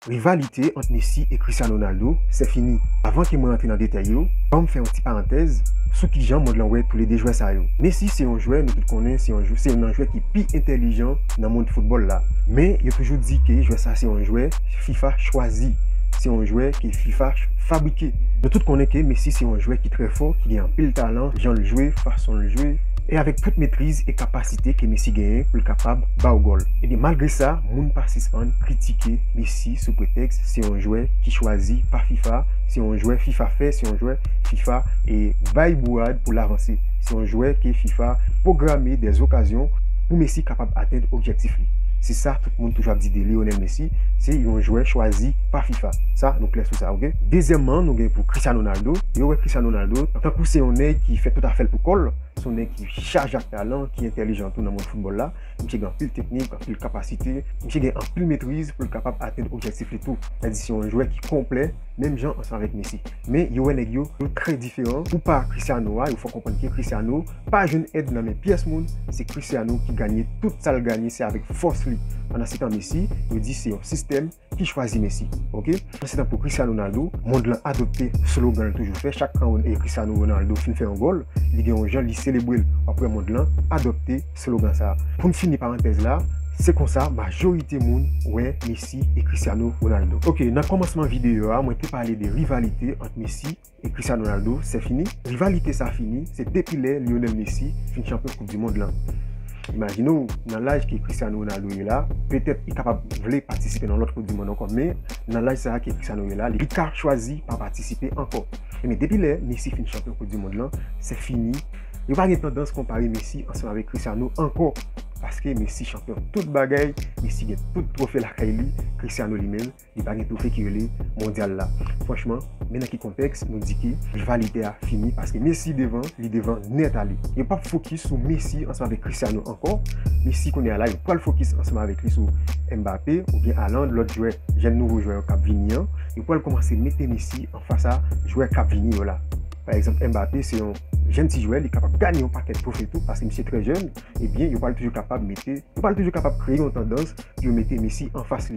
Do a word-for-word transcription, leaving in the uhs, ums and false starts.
Rivalite ant Messi e Cristiano Ronaldo, c'est fini. Avan ke mwen rantre nan detay yo, ban m fè yon ti parantèz sou kijan mond lan wè toulede jwè sa yo. Messi se yon jwè, nou tout konnen, se yon jwè, se youn nan jwè ki pi entèlijan nan mond foutbòl la. Men, yo toujou di ke jwè sa se yon jwè FIFA chwazi. Se yon jwè ke FIFA ch-, fabrike. Nou tout konnen ke Messi se yon jwè ki trè fò, ki gen anpil talan, jan l jwe, fason l jwe, e avèk tout metriz e kapasite ke Messi genyen pou l kapab ba w gòl. Ebyen, malgre sa, moun pa sispann kritike Messi sou pretèks se yon jwè ki chwazi pa FIFA, se yon jwè FIFA fè, se yon jwè FIFA e bay bourad pou l avanse. Se yon jwè ke FIFA pwograme dè okazyon pou Messi kapab atenn objektif li. Se sa tout moun toujou ap di de Lionel Messi, se yon jwè chwazi pa FIFA. Sa, nou klè sou sa, oke? Dezyèmman, nou gen pou Cristiano Ronaldo. Yo wè Cristiano Ronaldo tankou se yon nèg ki fè tout afè l pou kò l, se yon nèg ki chaje ak talan, ki entèlijan tou nan mond foutbòl la. Misye gen anpil teknik, anpil kapasite, misye gen anpil metriz pou l kapab atenn objektif li tou. Sa di se yon jwè ki konplè, menm jan ansanm avèk Messi. Men yo wè nèg yo, yo trè diferan. Pou pa Cristiano a, yo fè w konprann ke Cristiano pa jwenn èd nan men pyès moun, se Cristiano ki ganye tout sa l ganye, se avèk fòs li. Pandan se tan Messi, yo di se yon sistèm ki chwazi Messi, oke? Pandan se tan pou Cristiano Ronaldo, mond lan adopte slogan l toujou fè, chak kan Ron-, e Cristiano Ronaldo fin fè yon gòl, li gen yon jan li selebre l. W ap wè mond lan adopte slogan sa. Pou n fini parantèz la, se konsa majorite moun wè Messi e Cristiano Ronaldo. Oke, nan kòmansman videyo a, mwen te pale de rivalite ant Messi e Cristiano Ronaldo, c'est fini. Rivalite sa fini, se depi lè Lionel Messi fin chanpyon Koup di Mond lan. Imajine w, nan laj ke Cristiano Ronaldo ye la, petèt li kapab vle patisipe nan lòt Koup di Mond ankò, men nan laj sa a ke Cristiano ye la, li ka chwazi pa patisipe ankò. Ebyen, depi lè Messi fin chanpyon Koup di Mond lan, c'est fini. Yo pa gen tandans konpare Messi ansanm avèk Cristiano ankò, paske Messi chanpyon tout bagay, Messi gen tout twofe lakay li, Cristiano li menm, li pa gen twofe ki rele mondyal la. Franchman, men nan ki kontèks nou di ke rivalite a fini, paske Messi devan, li devan nèt ale. Yo p ap fokis sou Messi ansanm avèk Cristiano ankò. Messi kounye a la, yo pral fokis ansanm avèk li sou Mbappé oubyen Haaland, lòt jwè, jèn nouvo jwè yo k ap vini an. Yo pral kòmanse mete Messi anfas a jwè k ap vini yo la. Pa egzanp, Mbappé se yon jèn ti jwè, li kapab ganye yon pakèt twofe tou, paske misye trè jèn. Ebyen, yo pral toujou kapab mete, yo pral toujou kapab kreye yon tandans pou yo mete Messi anfas li.